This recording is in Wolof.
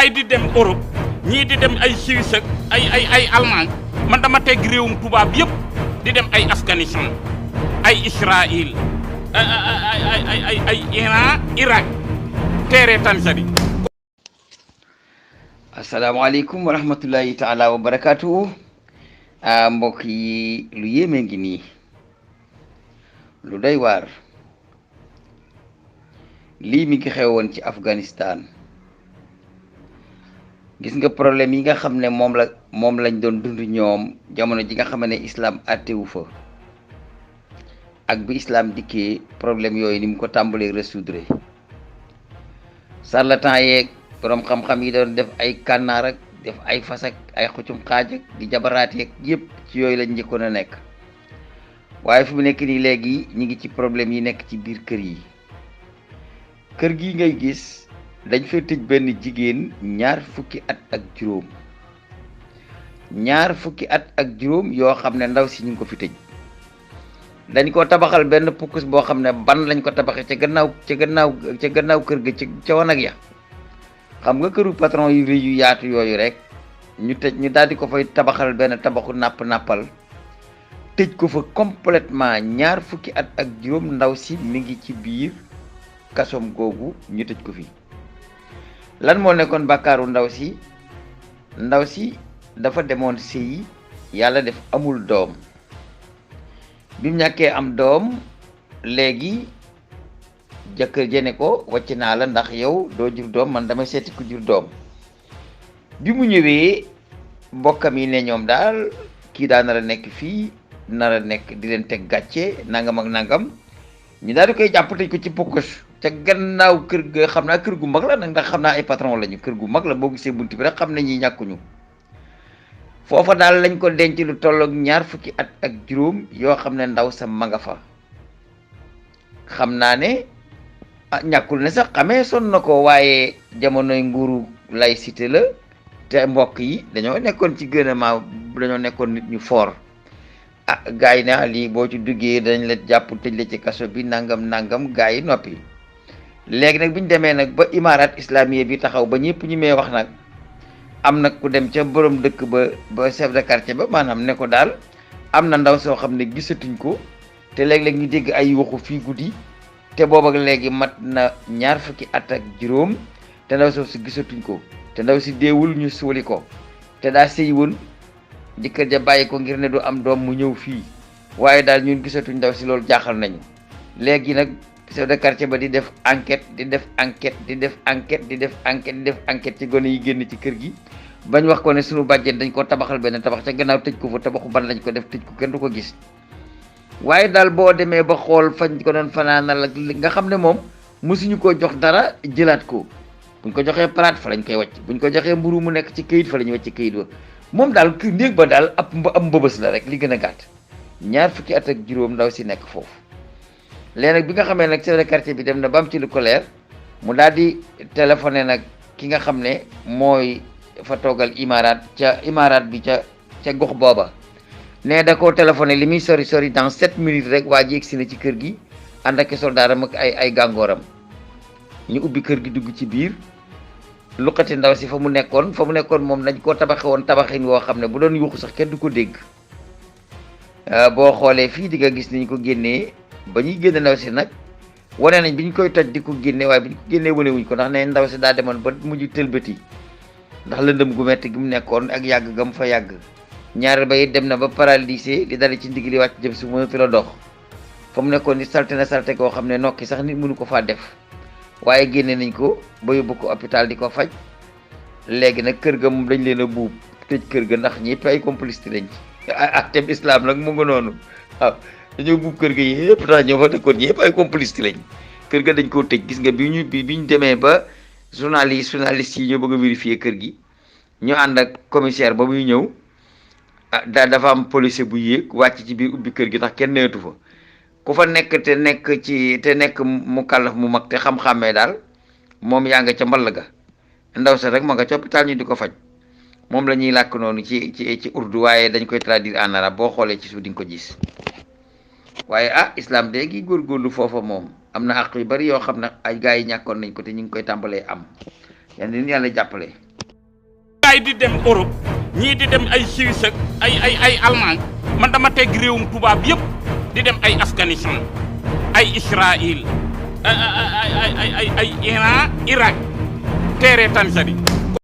gaay di dem Europe ñii di dem ay Suisse ak ay Allemagne man dama teg réewum tubaab yëpp di dem ay Afghanistan ay Israël ay Iran Irak teere Tanzanie. asalaamaaleykum wa rahmatullahi taala wa barakaatu. Mbokk yi lu yéeme ngi nii lu doy waar lii mi ngi xewoon ci Afghanistan. gis nga problème yi nga xam ne moom lañ doon dund ñoom jamono ji nga xam ne islam àttewu fa ak bi islam dikkee problème yooyu ni mu ko tàmbalee résoudre charlatan yeeg borom xam-xam yi doon def ay kànnaar ak def ay fas ak ay xucum xaaj ak di jabaraat yeeg yëpp ci yooyu lañ njëkkoon a nekk waaye fi mu nekk nii léegi ñi ngi ci problème yi nekk ci biir kër yi. kër gi ngay gis dañ fay tëj benn jigéen ñaar fukki at ak juróom yoo xam ne ndaw si ñu ngi ko fi tëj dañ ko tabaxal benn pukkus boo xam ne ban lañ ko tabaxee ca gannaaw kër ga ca wanag ya xam nga këru patron yu rëy yu yaatu yooyu rek ñu daal di ko fay tabaxal benn tabaxu nàppal tëj ko fa complètement ñaar fukki at ak juróom ndaw si mi ngi ci biir kasom googu ñu tëj ko fi. lan moo nekkoon bàkkaaru ndaw si dafa demoon sëyi yàlla def amul doom bi mu ñàkkee am doom léegi jëkkër jene ko wàcc naa la ndax yow doo jur doom man damay seeti ku jur doom. bi mu ñëwee mbokkam yi ne ñoom daal kii daa nar a nekk fii nar a nekk di leen teg gàcce nangam ak nangam ñu daal di koy jàpp tëj ko ci pokkus ca gannaaw kër ga xam naa kër gu mag la nag ndax xam naa ay patron lañu kër gu mag la boo gisee bunt bi rek xam ne ñi ñàkkuñu foofa daal lañ ko denc lu tolloog ñaar fukki at ak juróom yoo xam ne ndaw sa ma nga fa. xam naa ne ñàkkul ne sax xamee son na ko waaye jamonoy nguuru laïcité la te mbokk yi dañoo nekkoon ci gouvernement dañoo nekkoon nit ñu fort gars yi ne lii boo ci duggee dañ la jàpp tëj la ci kaso bi nangam gars yi noppi. léegi nag bi ñu demee nag ba imaaraat islamiye bi taxaw ba ñëpp ñi may wax nag am nag ku dem ca borom dëkk ba chef de quartier ba maanaam ne ko daal am na ndaw soo xam ne gisatuñ ko te léeg-léeg ñu dégg ay waxu fii guddi te booba léegi mat na ñaar fukki at ak juróom te ndaw soo si gisatuñ ko te ndaw si deewul ñu suuli ko te daa sëy woon jëkkër ja bàyyi ko ngir ne du am doom mu ñëw fii waaye daal ñun gisatuñ ndaw si loolu jaaxal nañu. léegi nag chef de quartier ba di def enquête ci gone yi génn ci kër gi bañ wax ko ne sunu bàjjen dañ ko tabaxal benn tabax ca gannaaw tëj ko fa tabaxu ban lañ ko def tëj ko kenn du ko gis. waaye daal boo demee ba xool fañ ko doon fanaanal ak nga xam ne moom mosuñu ko jox dara jëlaat ko buñ ko joxee palaat fa lañ koy wàcc buñ ko joxee mburu mu nekk ci këyit fa la ñuy wàcc këyit wa moom daal néeg ba daal ab mbëbës la rek li gën a gàtt ñaar fukki at ak juróom ndaw si nekk foofu. léegi nag bi nga xamee nag chef de quartier bi dem na ba am ci lu ko leer mu daal di téléphoné nag ki nga xam ne mooy fa toogal imaaraat bi ca gox booba ne da koo téléphoné li muy sori dans 7 minutes rek waa ji egsi na ci kër gi ànd ak soldaaram ak ay gàngooram ñu ubbi kër gi dugg ci biir luqati ndaw si fa mu nekkoon moom nañ koo tabaxe woon tabaxin woo xam ne bu doon yuuxu sax kenn du ko dégg. boo xoolee fii di nga gis niñ ko génnee ba ñuy génne ndaw si nag wane nañ bi ñu koy toj di ko génne waaye bi ñu ko génnee wane wuñ ko ndax ne ndaw si daa demoon ba mujj tëlbati ndax lëndëm gu metti gi mu nekkoon ak yàgg ga mu fa yàgg. ñaareel ba it dem na ba paralysé di dali ci ndigg li wàcc jëm si mënatu la dox fa mu nekkoon ni salte na salte koo xam ne nokki sax nit mënu ko faa def waaye génne nañ ko ba yóbbu ko hôpital di ko faj. léegi nag kër ga moom dañ leen a buub tëj kër ga ndax ñëpp ay complice lañ àtteb islam nag mu nga noonu waaw dañoo buub kër ga yëpp tax ñoo fa dëkkoon ñëpp ay complice lañ kër ga dañ koo tëj. gis nga bi ñu demee ba journaliste yi ñoo bëgg a vérifier kër gi ñu ànd ak commissaire ba muy ñëw dafa am policier bu yéeg wàcc ci biir ubbi kër gi ndax kenn neetu fa ku fa nekk te nekk mu kàllaf mu mag te xam-xàmmee daal moom yaa nga ca mball ga ndaw sa rek ma nga ca hôpital ñu di ko faj moom la ñuy làkk noonu ci urdu waaye dañ koy traduire en arabe boo xoolee ci suuf di nga ko gis. waaye islam léegi góorgóorlu foofa moom am na àq yu bari yoo xam ne ay gars yi ñàkkoon nañ ko te ñu ngi koy tàmbalee am yal na leen yàlla jàppale. gars yi di dem Europe ñii di dem ay Suisse ak ay Allemagne man dama teg réewum tubaab yëpp di dem ay Afghanistan ay Israël ay Iran Irak teere Tanzanie